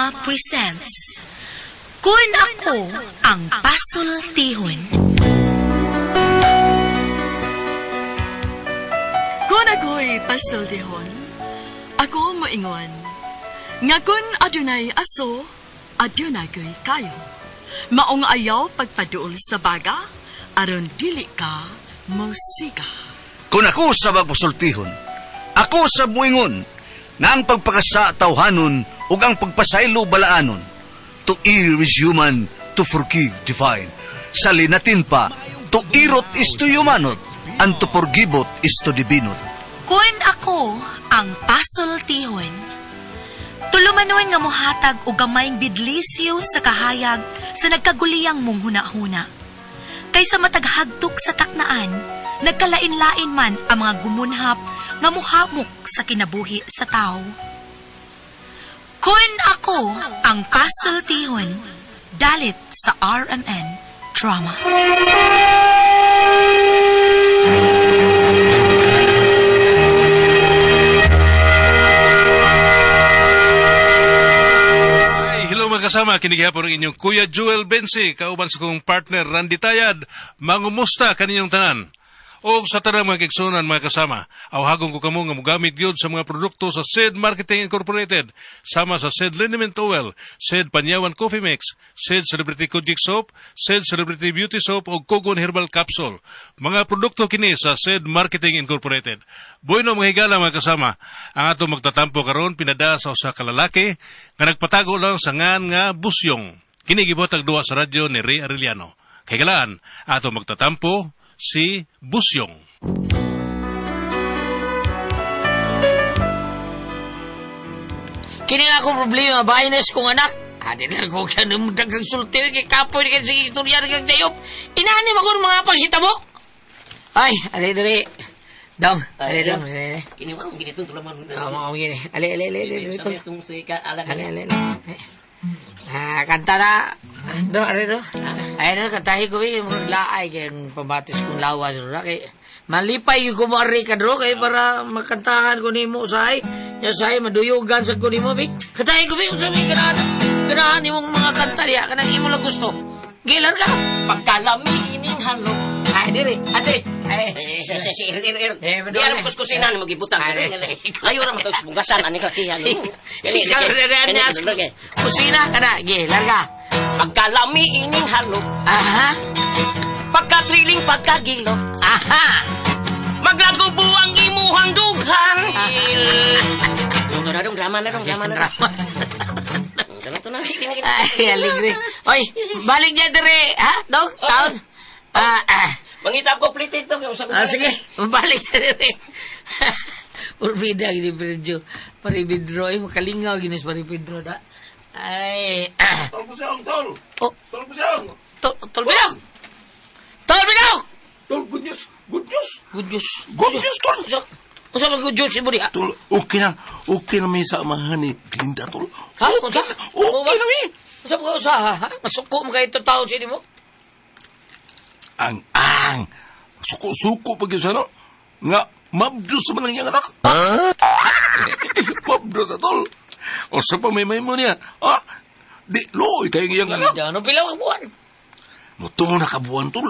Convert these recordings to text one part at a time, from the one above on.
Drama presents Kun Ako Ang Pasultihon. Kung ako'y pasultihon, ako moingon, nga kun adunay aso, adunay ko'y kayo. Maong ayaw pagpaduol sa baga, aron dili ka mosiga. Kung ako sa magpasultihon, ako sa muingon, nga ang pagpakasa tawhanon ug ang pagpasaylo balaanon. To err is human, to forgive divine. Sa linatin pa, to irot is to humanot, and to forgiveot is to divinot. Kun ako ang pasultihon. Tulumanon nga mohatag og gamayng bidlisyo sa kahayag sa nagkaguliyang mong hunahuna. Kaysa mataghagtok sa taknaan, nagkalain-lain man ang mga gumunhap nga muhamok sa kinabuhi sa tao. Kun ako ang pasultihon, dalit sa RMN Drama. Ay, hello mga kasama, kinigihapon ang inyong Kuya Joel Bensi, kauban sa kong partner Randy Tayad. Mangumusta kaninyong tanan? O sa tanang mga kigsunan mga kasama, awhagon ko kamo nga mogamit gyud sa mga produkto sa Sid Marketing Incorporated, sama sa Sid Liniment Oil, Sid Panyawan Coffee Mix, Sid Celebrity Kojic Soap, Sid Celebrity Beauty Soap o Kogon Herbal Capsule. Mga produkto kini sa Sid Marketing Incorporated. Bueno mga higala mga kasama, ang atong magtatampo karon pinada sa usa ka lalaki nga nagpatago lang sa ngan nga busyong. Kini gibuhatag duwa sa radyo ni Ray Arellano. Kay galaan, atong magtatampo si Busyong. Kini nga akong problema, baines kong anak. Adi na ko kaya mo dagang sulti, kay kapoy kay sige istorya kag dayop. Inaani mo kung mga panghitabo. Ay, ali diri. Dong, ali dong. Ali. Kini mo kini itong tulaman. Ah, mao gini. Ali ali ali ali. Sabi Ito. itong si ka alam. Ali ali ali. Ah, kanta na. Dong, ali do. Ay na kantahi ko eh, murag laay kay pambatis kong lawas ro kay malipay yung kumari ka dro kay para makantahan ko nimo usahay. Ya usahay maduyugan sa ko nimo bi. Kantahi ko bi unsa may ganahan. Ganahan imong mga kanta diha kanang imo lang gusto. Gilan ka. Pagkalami ining halok. Ay diri, ate. Ay. Eh, si si si ir ir ir. Eh, Di aram madole. kuskusinan mo gibutang. Ay, Layo ra man tong bugasan ani kakihan. Ikaw na na Kusina ka na. Gilan ka. Pagkalami ining halok. Aha. Pagkatriling pagkagilok. Aha. Maglagubo ang imuhang dughan. Ito na dong drama na dong drama na. Drama. Ito na ito na. Ay, aligre. Oy, balik niya dire, ha? Dog, taon. Ah, ah. Mangita ko plate ito. Ah, sige, balik na dire. Urbida gini Pedro. Pare Pedro, ay makalingaw gini sa Pare Pedro da. Ay. Ah. Tol Busyong, tol! Oh, Tol Busyong! tol, tol Binok! Tol Binok! Tol, good news! Good news! Good news. Good news, tol! Unsa unsa man good news imo diha? Tol, okay na. Okay na may sa amahan ni Glinda, tol. Ha? Unsa? Okay na may! Unsa man ka usaha, ha? Masuko mo kay taon sa nimo? Ang, ang! Suko-suko pag yun sa no? Nga, mabdos man lang iyang anak. Mabdos na, tol. O sa pamimay mo niya, ha? Di, loy, kayo iyang anak. Ano pila ka buwan? Mutungo na kabuan, tol.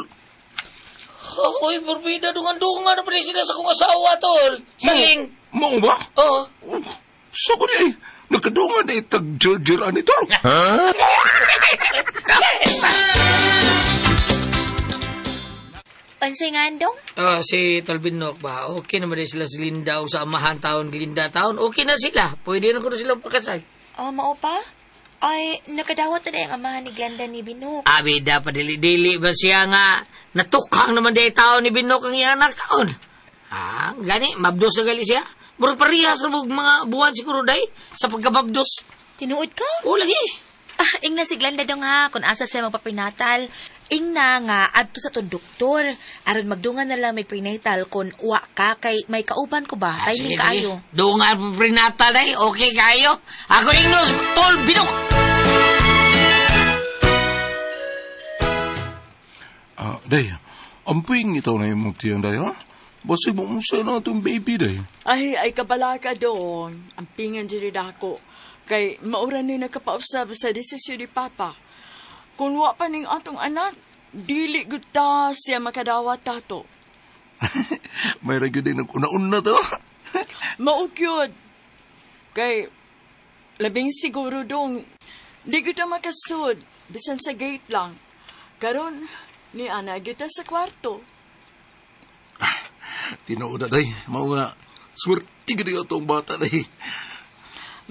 Hoy, porbida dungan-dungan na pala sila sa kong asawa, tol. Saling. Mo ba? Oo. Oh, so ko niya eh. Nakadungan na itag-jerjeran ni tol. Unsay nga andong? Ah, si Tolbinok ba? Okay naman din sila si Linda o sa amahan taon, Glinda taon. Okay na sila. Pwede na ko na sila pagkasal. Oh, mao pa? Ay, nakadawat na ang amahan ni Glenda ni Binok. Abi, dapat dili-dili ba siya nga natukang naman di taon ni Binok ang iyang anak taon. Ah, gani, mabdos na gali siya. Murag parehas na mga buwan siguro day sa pagkababdos. Tinuod ka? O lagi. Ah, ingna si Glenda dong ha, kung asa siya magpaprenatal. Ingna nga, adto sa tong doktor. Aron magdungan na lang may prenatal kung wa ka kay may kauban ko ba? Ah, Timing kaayo. Dungan po prenatal day, okay kayo. Ako ingnos, Tol Binok. Ah, day, amping itaw na imong tiyan, day, ha? Basig mo unsa na itong baby, day. Ay, ay kabalaka doon. Ang pingan diri dako. Kay maura ni nakapausab sa desisyon ni Papa. Kung wa pa ning atong anak, dili gud ta siya makadawat tato. May ra gyud nag-una-una to. Mao gyud. Kay labing siguro dong di gyud ta makasud bisan sa gate lang. Karon ni ana kita sa kwarto. Tinuod na day, mao nga swerte gyud atong bata day.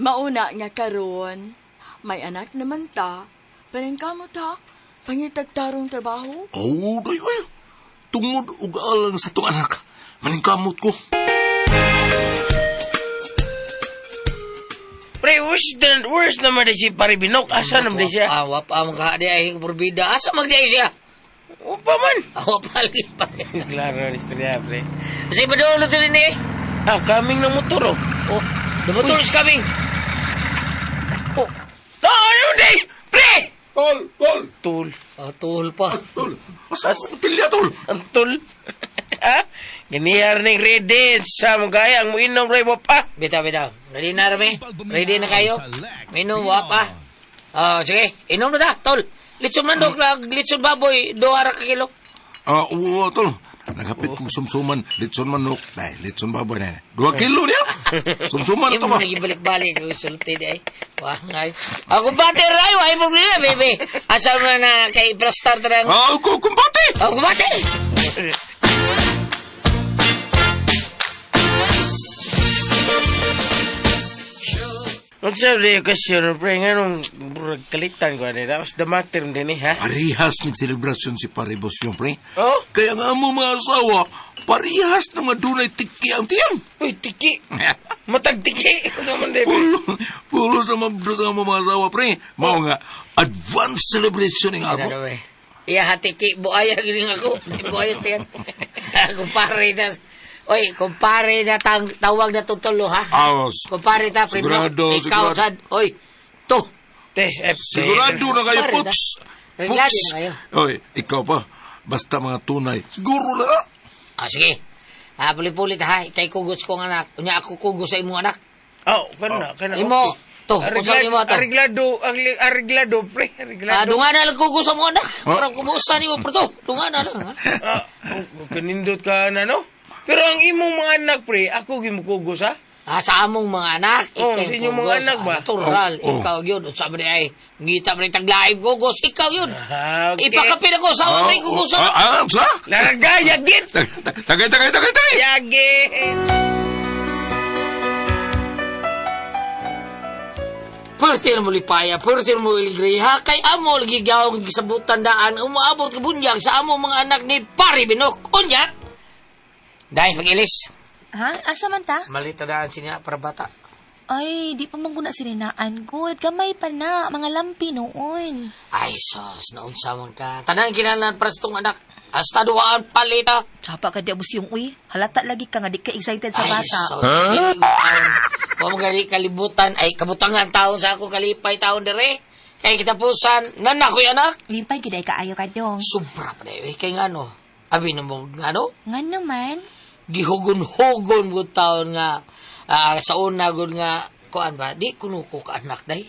Mauna nga karon, may anak naman ta, paningkamot ha, pangitag tarong trabaho. Oh, day oy. Tungod ug alang sa atong anak, maningkamot ko. Pre, where's naman di si Pare Binok? Asa naman di siya? Ah, wapa man ka di ay porbida. Asa man di ay siya? Upa man. Ah, wapa lagi pare. Klaro ang istorya, pre. Kasi padulo to rin eh. Ah, kaming ng motor, oh. Oh, the motor is coming. Oh. No, ano di? Pre! Tol, tol, Tul. Ah, tuhol pa. tol. Asa ang tilya tol? Ang tul. Ha? Ganiyar ning ready sa mga gaya ang muinom ray mo pa. Bitaw, bitaw. Ready na rami? Ready na kayo? Minom, wapa. Ah, sige. Inom na ta, tol. Litson manok, litson baboy, 2 ra ka kilo. Ah, oo, tol. Nagapit kong sumsuman, litson manok, ay, litson baboy na. 2 kilo niya. Sumsuman Yung to ba? mga nagibalik-balik, ang sulti di ay. Wah, ngay. Ako bate ray, why problema, baby. Asa man na kay plastar tarang. Ah, ko kumbate. Ako bate. Magsabi yung question, pre, nga nung murag kalitan ko, ano, that was the matter din eh, ha? Parehas nagselebrasyon si Paribos yung pre. Oh? Kaya nga mo mga asawa, parehas na madunay tiki ang tiyan. Uy, tiki. Matag tiki. Ano man di, pre? Pulo, pulo sa mabdo sa mga asawa, pre. Mao nga, advance celebration ng Ano ako. ba? Iya hatiki buaya gini ako. Buaya tiyan. Kumpare na. Oy, kumpare na tang, tawag na tutulo ha. Aos. Kumpare ta primo. Sigurado, Ikaw sigurado. sad. Oy. To. Te, eh, Sigurado na kayo, Pare, Puts. Reglado na kayo. Oy, ikaw pa. Basta mga tunay. Siguro na. Ah, sige. Ah, puli-puli ta ha. Ikay kugos kong anak. Unya ako kugos sa imong anak. Oh, kana, kana. Imo, okay. to, unsa imo ato? Arreglado, arreglado, pre, arreglado. Ah, dunga na lang kugos sa imong anak. Oh. Parang kumusa nimo pero to. Dunga na lang ha. Ah, oh, kanindot ka na, no? Pero ang imong mga anak, pre, ako gimukugos, ha? Ah, sa among mga anak, Oh, ikaw sa inyong mga kugos. anak ba? Ah, natural, Oh, oh. ikaw yun. Unsa man di ay, ngita man taglaib kugos, ikaw yun. Ah, okay. Ipakapin ako sa oh, rin kugos. Ah, ah, sa? Larga, yagit! Tagay, tagay, tagay, tagay! Yagit! Pwerte na mo lipaya, pwerte na mo iligriha, kay amo lagi gawang gisabutan daan, umaabot ka bunyag sa amo mga anak ni Pare Binok. Unya! Dahil pag-ilis, Ha? Asa man ta? malita daan sinya para bata. Ay, di pa man guna sininaan. Good. Gamay pa na. Mga lampi noon. Ay, sos, naunsa man ka. Tanang kinalan para sa itong anak. Hasta duhaan palita. Tsapa ka di abos yung uy. Halata lagi ka nga di ka excited sa Ay, bata. sos, huh? Wa mo gali kalibutan, ay kabutangan taon sa ako, kalipay taon dire. Kay kitapusan, nana ko'y anak. Limpay gid ay kaayo ka dong. Sobra pa na eh. Kay nga no, abi na mo nga no, Nga naman. Gihugon-hugon gud taon nga sa una gud nga kuan ba di kuno ko ka anak day.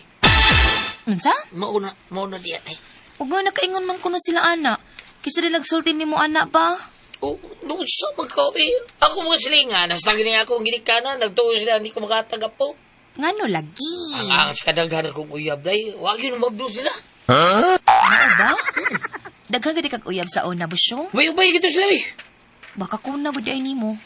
Unsa? Mao na diya tay. Ug nga nakaingon man kuno sila ana. Kisa di nagsulti nimo ana ba? Oh, no sa magkaoy. Ako mga silingan, hasta gini ako ang ginikanan, nagtuo sila hindi ko makatagapo. Ngano lagi? Ang sa kadaghanan kong uyab day, wag yun mabdo sila. Mao ba? Daghan gid kag uyab sa una busyong. Ubay-ubay gito sila eh. Baka kuna bud ay nimo.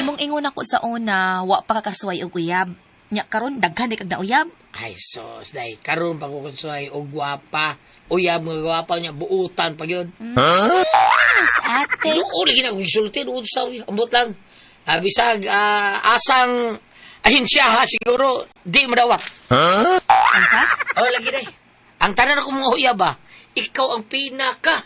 Imong ingon ako sa una, wa pa ka kasuway og uyab. Nya karon daghan di kag nauyab. Ay sos, day karon pa ko kunsuhay og gwapa. Uyab nga gwapa niya buutan pa gyud. Yes, ate. Tinuod lagi na kung isulti, doon sa uy. Ambot lang. Bisag, asang ahinsya ha, siguro, di madawat. Unsa? Oh, lagi day. Ang tanan ako mga huya ba, ikaw ang pinaka,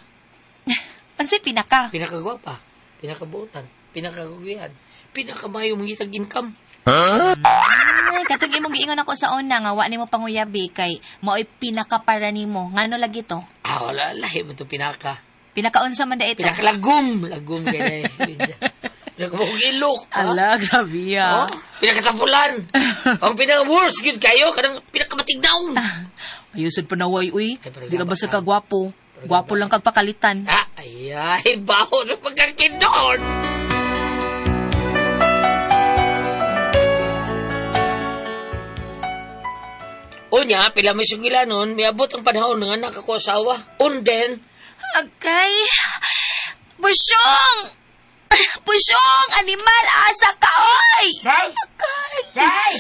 Unsay pinaka? pinakagwapa, pinakabuotan, pinakagugihan, pinakamayo mong itag income. Ay, katong imong giingon ako sa una nga wa nimo panguyabi kay mao'y pinaka para nimo. Ngano lagi to? Ah, wala, lahi mo to pinaka. Pinakaunsa man da ito? Pinakalagom, lagom kay day. Pinakabukong ilok. Ha? Ala, grabe ah. Oh, pinakatapulan. Ang pinaka-worst gyud kayo kanang pinakamatignaw. Ayusod pa na, way, uy. Ay, pero Di ka gaba basta ka. kagwapo. Gwapo lang kag pakalitan. Ah, ay, ay, baho sa pagkakindon. Unya, pila may sugila nun, miabot ang panahon nga anak ako asawa. Unden, Agay. Busyong! Busyong! Animal! Asa ka, oy! Day! Agay! Day!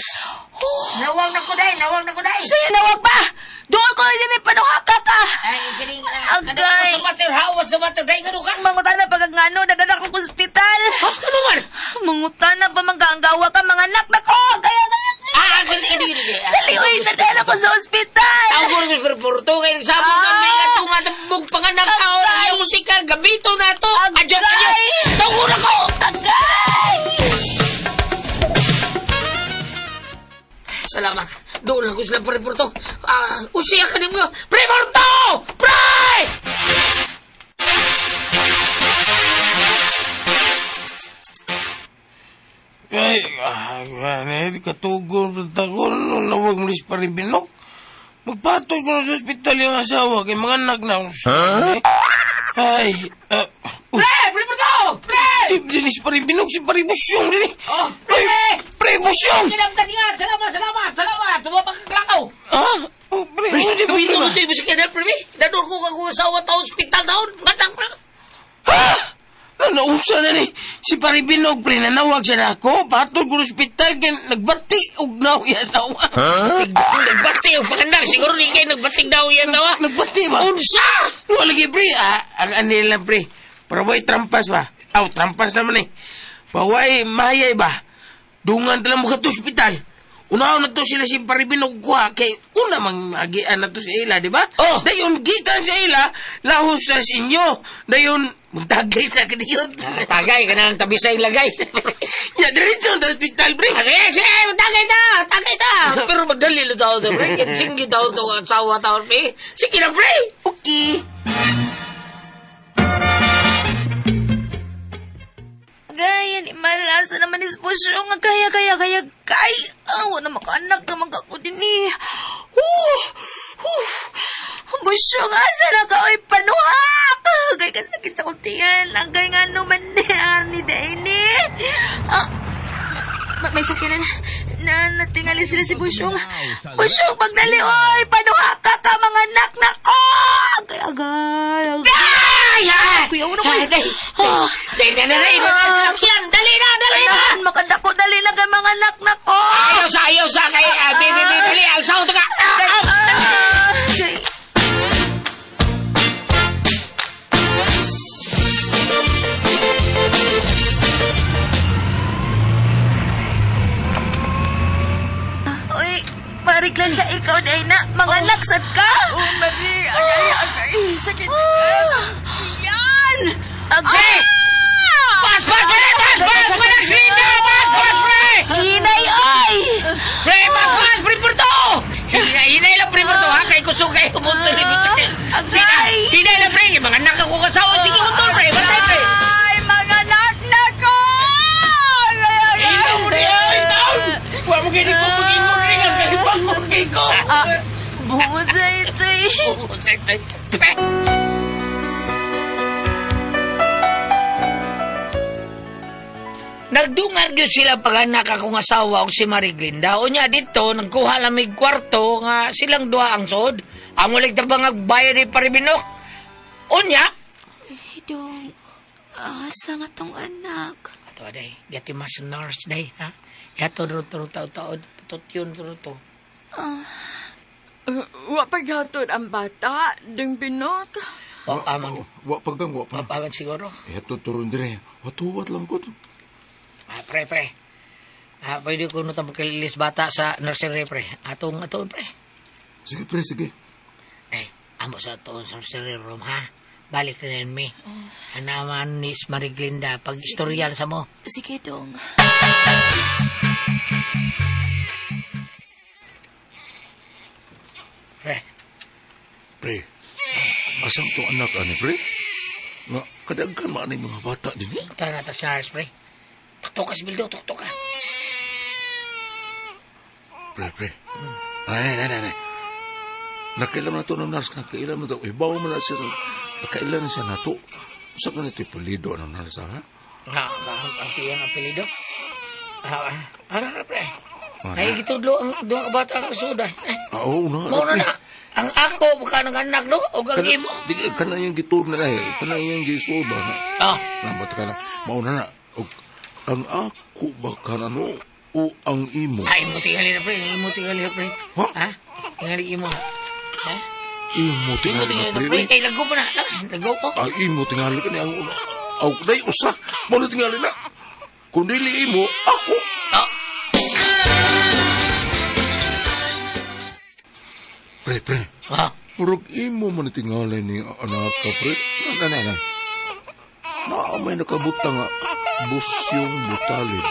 Oh, Nawang na ko, day! Nawang na ko, day! sa'yo nawag ba? Doon ko hindi may panuhaka ka! Ay, kining, Agay! Sa mater, hawa sa mater, day, gano ka? Mangutan na pagkagngano, dadala ko sa ospital. Has ka naman! Mangutan na pamanggaanggawa ka, mga anak na ko! Kaya, kaya, Ah, kini, kini, kini. Dali, oy, dadala ko sa ospital! Tawag ko sa porto, kaya nagsabot Ah! ang mga tunga sa bug panganak taon, Agay! ang musika, gabito na to! Adyo, adyo! Agay! Tawag ko! Agay! Salamat. Doon lang ko sila pre Porto. Ah, usiya ka nimo. Pre Porto! Pre! Ay, ah, katugol sa takol, nung nawag mo pa rin binok. Magpatol ko na sa ospital yung asawa kay mga anak na. Huh? Ay, ah, uy, Pre! Pre Porto! Pre! di, dinis pa rin binok si Paribusyong din. Oh, pre! Ay, Paribusyong! Kinamtan nga! Salamat, salamat, salamat! Tumabak ka klakaw! Ah, oh, pre, Pre, ano siya gawin problema? mo ito yung musika na, pre. Dador ko kang asawa ta ospital daon. Matang na. Ha? Nausa na ni. Si Paribinog, pre, nanawag siya na ako. Patol ko sa ospital, kay nagbati og naw iya tawa. Nagbati ang panganak. Siguro ni kayo nagbating daw yan tawa. Nagbati ba? Unsa! Wala lagi, pre. Ah, ang ano lang, pre. Para wa'y trampas ba? Aw, trampas naman eh. Paway, mahayay ba? Dungan talang mo ka to ospital. Unaw na to sila si Paribinog kuha kay una mang agian na to sa ila, di ba? Oh. Dayon gikan sa ila, lahos sa inyo. Dayon magtagay sa kaniyon. Ah, Tagay ka na ang tabi sa ilagay. Ya, diretso na ospital, pre. Ah, sige, sige, tagay ta, tagay ta. Pero madali lang tao to, pre. Sige tao to, ang asawa tao, pre. Sige na, pre. Okay. Agay, animal, asa naman is Busyong? Agay, agay, agay, agay! Awa na makaanak naman ka ko din eh. Huh! Huh! Busyong, asa na ka? Oy, panuhak! Agay, kasakit sa kutiyan. Agay nga naman ni Daini. Ah, may sakyanan na natingali sila si Busyong. Busyong, pagdali, oy! Panuhak ka ka, mga anak na ko! Agay, agay, agay. Ay, ay! Kuya, uno ko. Ay, day, Ah. day, na, na, na, na, na, sasakyan. Dali na, dali na. Kailangan makadako, dali lang kay mga anak na ko. Ayaw sa, ayaw sa, kay, ah, baby, baby, dali, alsaw to ka. Ah, Agay, ah. ah, agay. Uy, Mariglan ka ikaw na mga anak, sad ka? Oh, Marie, agay, agay, sakit. Yan! Agay! Pas, pas, pre, pas, pas, pas, pre, pas, pas, pre. Hinay, oy! Pre, pas, pas, pre, Porto. Hinay, hinay lang, pre, Porto, ha? Kay kusog kayo, munto ni Busak. Agay! Hinay lang, pre. Mga anak ako kasawa. Sige, munto, pre. Bantay, pre. Ay, mga anak na ko! Agay, agay! Ilaw ni ay taon. Wa mo gini ko pag-ingon rin ang kalibangon kay ko. Ah, bumod sa ito eh. Oh, pre. Nagdungan gyud sila pag-anak akong asawa og si Marie Glinda. Unya dito, nagkuha lamig kwarto nga silang duha ang sod. Ang ulig tabang bayad ni Paribinok. Unya, Dong, asa nga tong anak? Ato day, gati mas nurse day, ha? Yato ro tro tao tao, tut yun ro to. Ah, Wa paghatod ang bata, ding binot. Wa pa man, Wa pagkang wa wa pa. pa man siguro. Eto turon dire. Watuwat lang ko. Ah, pre, pre. Ah, pwede ko nutang pagkalilis bata sa nursery, pre. Atong, atong, pre. Sige pre, sige. Eh, amo sa atoon sa nursery room, ha? Balik na rin mi. Anaman ni Marie Glinda, pag istorya sa mo. Sige, Dong. Pre, Pre, asam tong anak ani pre? Nga kadaghan man ani mga bata dinhi. ito na ta sa nurse, pre. Tok-tok ka si Bildo, tok-tok ka. Pre, pre. Ay, ay, ay, ay. Nakailam na to ng nurse, nakailam na to. Ibaw mo na siya. Nakailan na siya na to. Sa kanito ipalido ng nurse, ha? Ha, ang tiyang apelido. Ano na, pre? Ano? Ay, gitudlo ang duha ka bata ang suda. Eh, Oo, na. mao na na. Ang ako, baka ng anak, no? O ang imo. Di, kana yung gitur na eh. Kana yung gisul ba? Na, Ah, Nabat ka na. Mao na na. Og, ang ako ba ka na no? O ang imo? ay, imo tingali na, pre. Imo tingali na, pre. Ha? Ha? Tingali imo. Ha? Imo Imo tingali tingali na, na, pre. pre. Kay lago pa na. Lago ko. Ang imo tingali ka ni ang una. Aw, day usa. Mao na tingali na. Kung dili imo, ako. Ah, Pre, pre. ah. Murag imo man tingali ni anak ka, pre. Na, na, na. Na, may nakabuta nga. Busyong butalin.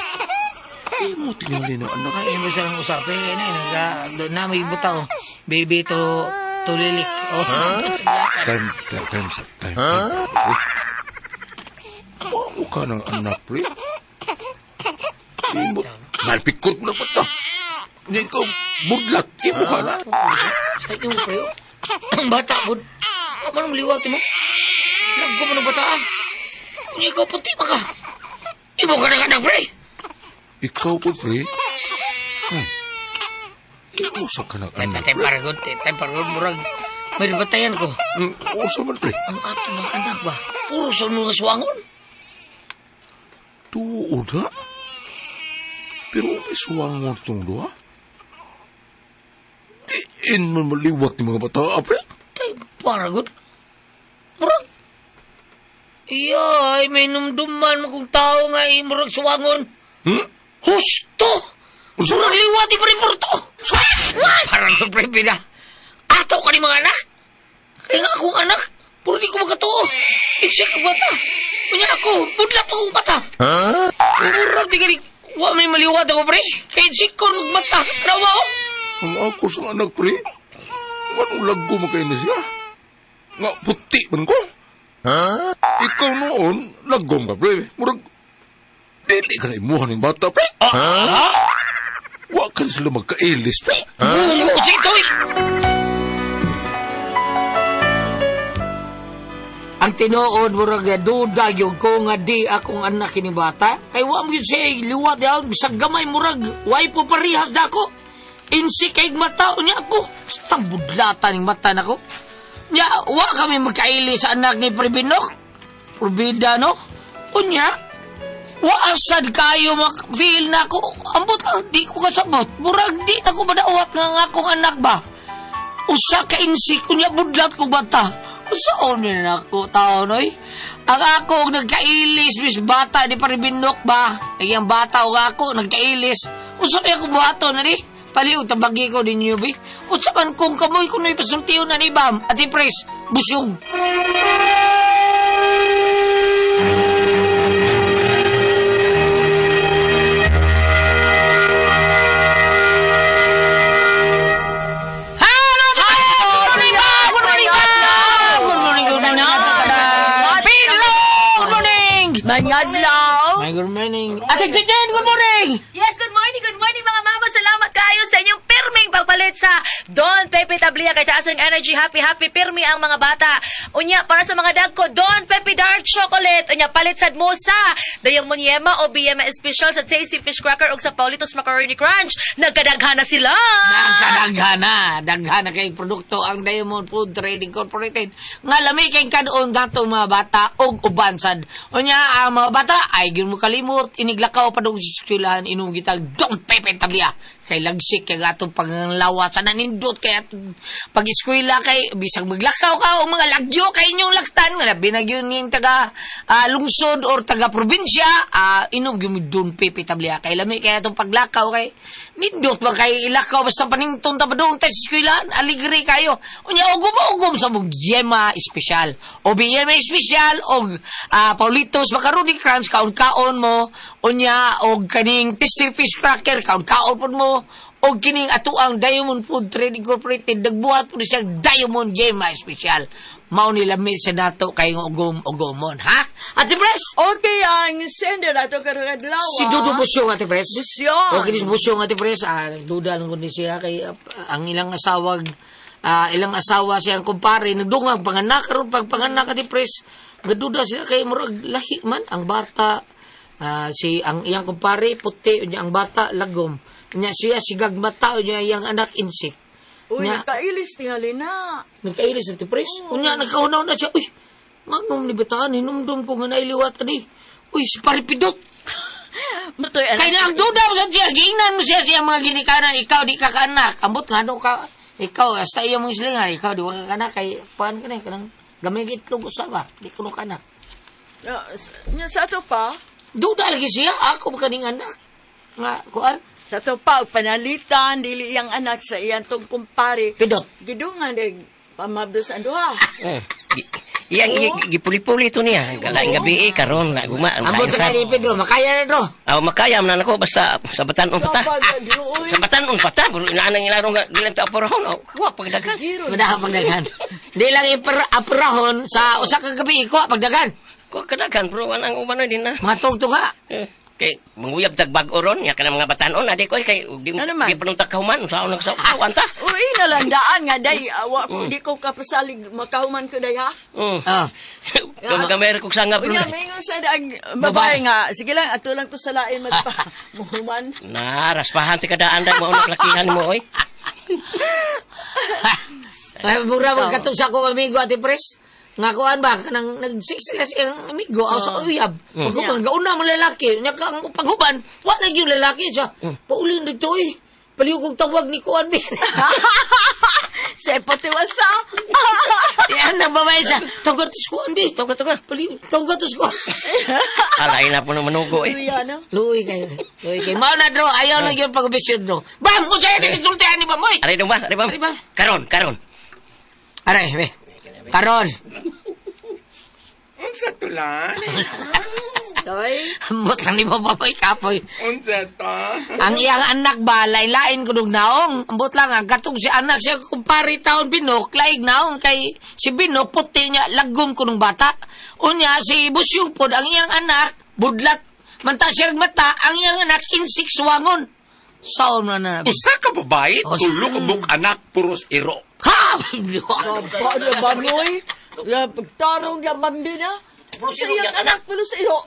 Imo tingali na anak. Ay, imo sa usapin. Ay, na, naga, doon na may butaw. Baby to tulilik. Oh. Time, time, time, time, time. Pre. Mao ka ng anak, pre. Imo, nalpikot mo na pa ta. Hindi ikaw, budlat. Imo ka na. Basta imo, pre. Ang bata, bud. Ako man maliwat mo. Lagko mo ng bata, ah. Hindi ikaw puti pa ka. Imo ka na anak, pre. Ikaw po, pre. Ay, imo sa ka ng anak, Time pre. para good. Time para good. Murag, may batayan ko. Usa man, pre. Ang ato mga anak ba? Puro sa mga suwangon. Tuod, ha? Pero may suwangon itong duha. Diin man maliwat ni mga bata, ah, pre. Time para good. Murag. Iya, ay may numduman mo kung tao nga ay murag suwangon. Hmm? Husto! Unsa? Murag liwat iparipurto! Parang to, pre, pina. Ataw ka ni mga anak. Kaya nga akong anak, puro di ko magkatuo. Iksik ang bata. Kunya ako, budlat ako bata. Murag di gani, wa may maliwat ako, pre. Kaya sikon magmata. Rawa, oh. Ang ako sa anak, pre. Anong laggo mo kayo na siya? Nga, puti man ko. Ikaw noon, lagom ka, pre. Murag, dili ka na imuha ng bata, pre. Wa ka na sila magkailis, pre. Huh? Sige, tawid! Ang tinuod murag duda gyud ko nga di akong anak kini bata. Kay wa mo gyud siya liwat yaon bisag gamay murag way po parihas dako. Insi kay mata unya ako. Basta budlatan ning mata nako. Nya wa kami magkaili sa anak ni Prebinok. Probida no. Unya wa asad kayo mak-feel na ako. Ambot lang, di ko kasabot. Murag di na ko madawat nga ang akong anak ba. Usa ka insik, unya budlat ko bata. Usaon ni na ako tao, noy? Ang ako, nagkailis, mis bata, di pa rin binok ba? Ay, ang bata o ako, nagkailis. Usa may ako buhato na ni? Paliw, tabagi ko ninyo, bi. Usa man kung kamoy ko no'y pasultiyo na ni Bam. Ati Pres, busyong. Hello, good morning, Bam! Good morning, Bam! Good morning, good morning. Pedro! Good morning! Mangadlaw! My good morning. Ate Chichen, good morning! Yes, good morning mga mama. Salamat kayo sa inyong pirming pagpalit sa Don Pepe Tablia kay taas ang energy, happy happy pirmi ang mga bata. Unya para sa mga dagko, Don Pepe Dark Chocolate. Unya palit sad mo sa Dayang Munyema o BM Special sa Tasty Fish Cracker ug sa Paulitos Macaroni Crunch. Nagkadaghan na sila. Nagkadaghana. Daghana kay produkto ang Diamond Food Trading Corporated. Nga lami kay kanon gato mga bata og uban sad. Unya ang mga bata ay gyud mo kalimot iniglakaw padung sa eskwelahan inom gitag Don Pepe Tablia. Kay lagsik kay atong panglawas sa nanindot kay atong pag-eskwela kay bisag maglakaw ka o mga lagyo kay inyong laktan nga labi na gyud ning taga lungsod or taga probinsya inom gyud mo Don Pepe Tablia kay lami kay atong paglakaw kay nindot ba kay ilakaw basta panington ta padung ta sa eskwelahan aligre kayo unya ugom-ugom sa mong yema espesyal o yema espesyal og Paulitos Macaroni Crunch kaon-kaon mo unya og kaning Tasty Fish Cracker kaon-kaon pud mo Og kining ato ang Diamond Food Trade Incorporated nagbuhat po siya Diamond Game special. Mao ni lami sa nato kay ugom ugomon, ha? Ate Pres! Okay, ang sender ato karong adlaw. Si Dudo Busyong, Ate Pres. Busyong. Okay, si Busyong, Ate Pres. Duda lang kundi siya kay ang ilang asawag, ilang asawa siyang kumpare, nagdungag panganak karon pag panganak, Ate Pres. Nagduda sila kay murag lahi man ang bata. Si ang iyang kumpare puti, unya ang bata lagom. Unya siya sigag mata, unya iyang anak insik. Uy, Nya- nagkailis tingali na. Nagkailis na Pres. Unya, nagkahunaw na siya. Uy, nganong ni bataan, hinumdum ko nga nailiwat ani. Uy, si Paripidot. Matoy anak. Kaya na ang duda mo sa siya, giingnan mo siya siya mga ginikanan, ikaw di ka kaanak. Ambot nga ano ka, ikaw, hasta iya mong silingan, ikaw di ka kaanak, kay paan ka na, kanang gamigit ko sa ba, di ko kaanak. Nya sa ato pa, Duda lagi siya, ako ba kaning anak? Nga, kuan, sa ato pa, og panalitan, dili iyang anak sa iyang tong kumpare. Pidot. Gidungan, deg, pamabdos ang duha. Eh, Iyang gipuli-puli to niya. Laing gabi eh, karon na guma. ang Ambot laing ka sa- ni Pedro, makaya na dro. Aw makaya man na ako basta sa batan-on pata. Kapag, Sa batan-on pata, pero inaanang ilarong nga gilang sa operahon. Aw, kuha pagdagan. Madaha pagdagan. Di lang ipera-aperahon sa usa ka gabi, ikuha pagdagan. Kuha kadagan, pero anang uban na din na. Mga tugtog nga. Eh, kay manguyab tag bag-o ron, nya kanang mga batan-on adi ko kay di Ano man? di pa nung takahuman, unsaon nang sa anta. Uy, nalandaan nga, day, awa ko, di ko kapasalig, makahuman ko, day, ha? Mm. Ah. Kamagamera kog sangap ron. Unya, mingon sa daag, babae nga, sige lang, ato lang ko sa lain magpa, muhuman. Na, raspahan ti kadaan dai mao lakihan mo oy. Ay, mura man katong sa akong amigo, Ate Pres. Nga kuan ba, kanang nag-six sila siyang amigo, aw sa uyab. Paghuban, gauna mo lalaki. Nya ka ang paghuban, wa na gyud lalaki siya. Paulin dito eh. Paliw kong tawag ni kuan bi. Sa patiwasa. Yan ang babae siya. Tawag to kuan bi. Tawag to ka. Paliw, tawag to kuan. Alay na po ng manugo eh. Uy, ano? Luoy kayo. Luoy kayo. Mao na dro, ayaw na gyud pag-obisyon dro. Bam, unsay ati gisultihan ni Bamoy? Aray dong ba? Aray ba? Aray ba? Karon, karon. Aray, be. Karon. Unsa to lan? Day. Ambot lang ni Bamoy kapoy. Unsa to? Ang iyang anak ba, lain-lain kunog naong. Ambot lang, ang katong si anak siya, kumpare taon Binok, laig naong kay si Binok, puti niya, lagom kunong bata. Unya, si Busyong pod, ang iyang anak, budlat, manta siya mata, ang iyang anak, insik suwangon. Saon na na. Usa ka babae, Oh, tulo ka buok anak, puros iro. Ha! Ba, na bamoy? Ya, pagtarong ya, bambi na. Sa iyang anak, pulo sa iyo.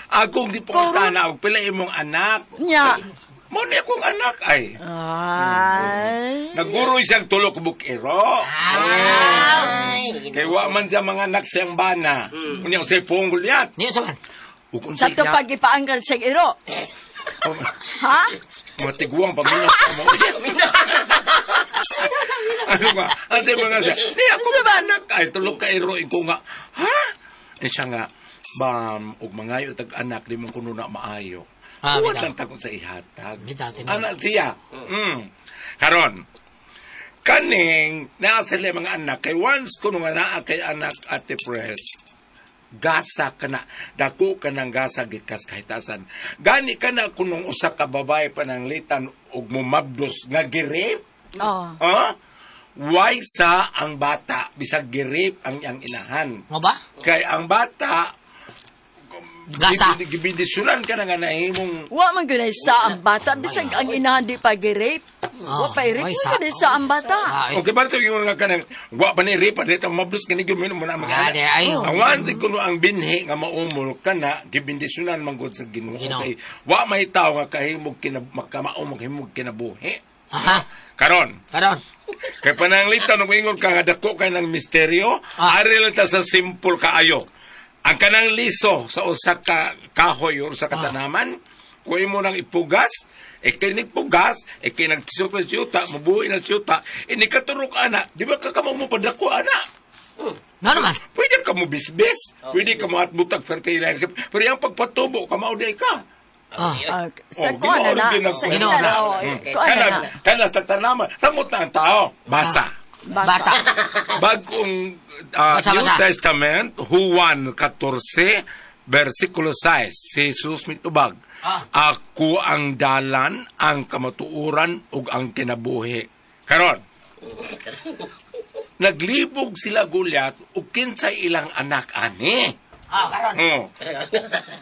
Akong di pangutana og pila imong anak. Nya. Mao ni akong anak ay. Ay. Naguroy siyang tulo ka buok iro. Ay! Kay wa man siya mga anak siyang bana. Unya unsay punggol yan. Niyo sa man. Ug Sa unsay to pag ipaanggal sa iro. Ha? Mga tiguang paminaw mo. Ano ba? Ang sabi nga siya, di ako ba anak? Ay, tulog ka iro ko nga. Ha? Eh siya nga, bam, ug mangayo tag anak, di mo kuno na maayo. Ah, Kuwan bitaw. lang takot sa ihatag. Bitaw, tinuod. Anak siya. Mm. Karon, kaning naa sila mga anak kay once kuno nga naa kay anak Ate Pres gasa ka na dako ka ng gasa gikas kahitasan gani ka na kunong usa ka babae pananglitan og mumabdos nga girip. Oh. Ha? Why sa ang bata bisag girip ang iyang inahan Mo ba? kay ang bata Gasa. Gibindisyonan ka na nga nahimong Wa man gyud sa ang bata bisag ang inahan di pa gi-rape. Oh, Wa pa i-rape oy, wa sa- gyud sa ang bata. Ay. Okay, ba yung nga kanang wa pa ni rape dito mabdos kini gyud mo na mga Ah, anak. di, ayo. Ang one kuno ang binhi nga maumol kana gibindisyonan man gud sa Ginoo Ginoo. kay wa may tawo nga kahimog kina makamaumog himog kinabuhi. Aha. Karon, Karon. kay pananglitan og ingon ka nga dako kay ng misteryo, ari lang ta sa simple kaayo. Ang kanang liso sa usa ka kahoy or usa ka tanaman, kung imo nang ipugas, e kay nagpugas, e kay nagtisok na siyuta, mabuhi na siyuta, e nikaturok ana, di ba ka kamo mo padako ana? No naman. Pwede ka mo bisbis, pwede ka mo atbutag fertilizer, pero yung pagpatubo, kamao di ka. Ah. Ah, sa Oh, kuan na na. Ginoo rin Sa Ginoo ina na. na. oh, Kuan na na. Kana sa tanaman, samot na ang tao, basa. Bata. Bagong Basa, New basa. Testament, Juan 14, versikulo 6, si Jesus mitubag. Ah. Ako ang dalan, ang kamatuoran ug ang kinabuhi. Karon. Naglibog sila Goliath ug kinsay ilang anak ani. Ah, karon. Oh.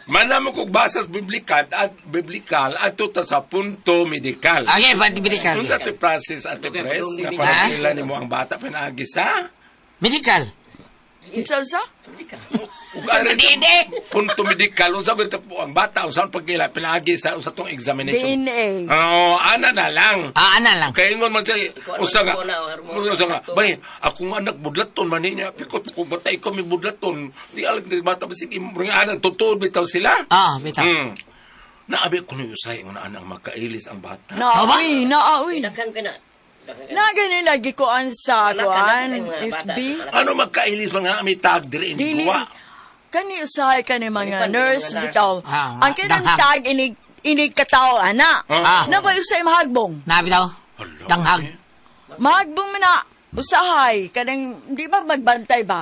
Manamo kog basas biblikal at biblikal adto ta sa punto medikal. Okay, pati medical. Unsa ti process at press nga para sila nimo ang bata pinaagi sa Medical. Unsa sa? ug ari Hindi. punto medikal unsa gyud po ang bata unsa ang pagkila pinaagi sa usa tong examination. DNA. Oo, ana na lang. Ah, ana lang. Kaya ingon man siya, usa nga, Ikaw na, usa nga, bay, akong anak budlaton man niya, pikot ko bata ikaw may budlaton, di alam di bata basig imong anak totoo bitaw sila. Ah, bitaw. Naabi ko ni usay nga anang magkailis ang bata. Naawi, naawi. Daghan ka na. Na gani lagi ko an sa Wala ka na, kuan mga bata. FB. Ano magkailis mga may tag diri in Dili duwa. kani usahay kani mga Kani pa, nurse mga nurse. bitaw. Ah, Ang kanang danghag. tag inig inig katawo ana. Ah. Na ba usay mahagbong? Na bitaw. Hala, Danghag. eh. Mahagbong man na usahay kanang di ba magbantay ba?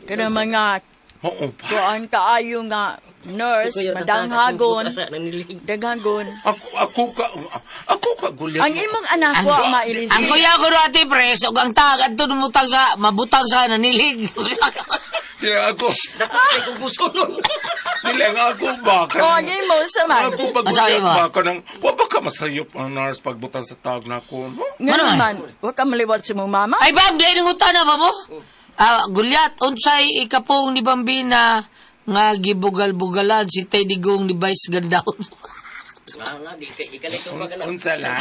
Kanang mga Oo pa. kuan kaayo nga nurse madanghagon, daghagon. Ako ka gulyat. Ang imong anak ko ang mailis. Ang kuya ko ate pres ug ang tag adto numutang sa mabutang sa nanilig. Yeah, ako. Dili ang ako ba O, ang imo sa man. Ako ba Masabi gulyat mo? ba kanang wa ba ka masayop ang nurse pagbutang sa tag nako no? Nga Ano man? naman, wa ka maliwat sa mong mama. Ay bam, di nang utana ba mo? Ah, gulyat unsay ikapong ni Bambina nga gibugal-bugalan si Tay Digong ni Vice Ganda. Unsa lang?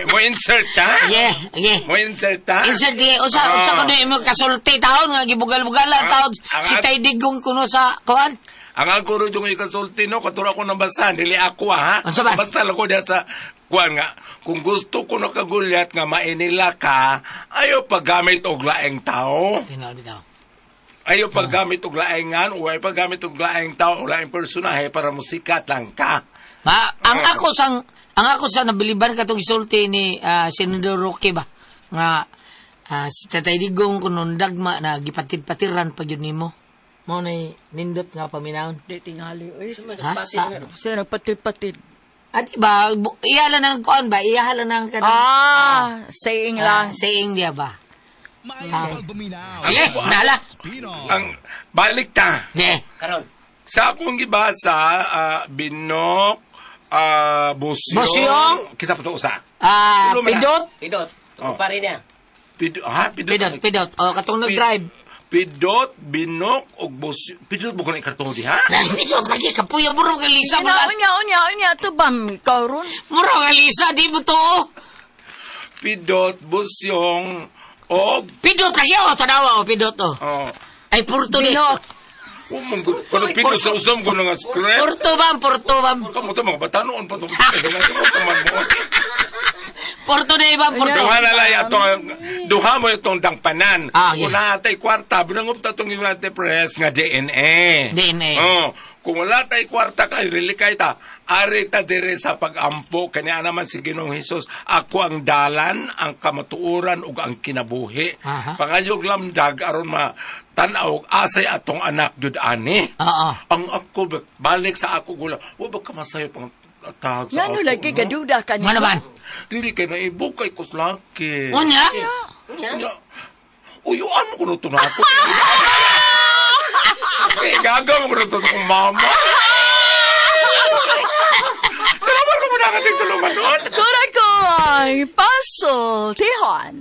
Mo insert ta? Yeah, yeah. Mo insert ta? Insert di usa usa kuno imo kasulti taon nga gibugal-bugalan Ah, taon si Tay Digong kuno sa kuan. Ang ako ro yung ikasulti no, katura ko nang basa, dili ako ha. Unsa ba? Basta lang ko diya sa kuan nga, kung gusto ko no kagulyat nga mainila ka, ayo paggamit og laeng tao. Tinawag bitaw. Ayo paggamit og laeng ngan, o ayo paggamit og laeng tao, o laeng personahe para musikat lang ka. Ma, ang ako sa nabiliban katong isulti ni Senador Roque ba nga si Tatay Digong kuno dagma na gipatid-patiran pa gyud nimo. Mao nay nindot nga paminawon. Di tingali, oy. Ha? Sa, Sa nagpatid-patid. ah, di ba? Iya lang ang kuan ba? Iya lang ang kanang Ah, saying lang. saying niya ba? Sige, nala. Ang balik ta. Yeah. Karon. Sa akong gibasa, Binok, Busyong. Busyong. Kisa pa to usa. Ah, Tulo man na. pidot. Pidot. Oh. Pare niya. Pidot, ha? Pidot. Pidot, pidot. O, katong nag-drive. Pidot, Binok, og Busyong. Pidot mo ko na ikarton di, ha? Pidot lagi, kapuya muro ka Lisa. Unya, unya, unya, unya, to bam, ikaw ron. Muro ka Lisa, di mo to. Pidot, Busyong, og... Pidot lagi, o, tanawa, o, pidot, o. Oh. Ay, purto ni. Binok. Oh, man, kano pidot sa usam ko na nga script. Purto bam, purto bam. Kamu to, mga batanoon pa to. Purto na iba, purto. Duha na lang itong, duha mo itong dangpanan. Ah, yeah. Wala tay kwarta, binangup ta itong United Press nga DNA. DNA. Oh, kung wala tay kwarta kay relikay ta, ari ta dire sa pagampo kanya naman si Ginoong Hesus, ako ang dalan, ang kamatuoran ug ang kinabuhi. Aha. Pangayog lamdag aron ma tan-aw og asay atong anak jud ani. Oo. Ang ako balik sa ako gula. Wa ba ka masayop ang tag sa Nga no ako, lagi no? kaduda ka Nga naman. Dili kay naibukay ko sa laki. Unya? Unya. Uyuan mo ko na ito na ako. Kaya gagawa mo na ito sa akong mama. Salamat ko muna kasing tulungan noon. Kura ko ay pasultihan.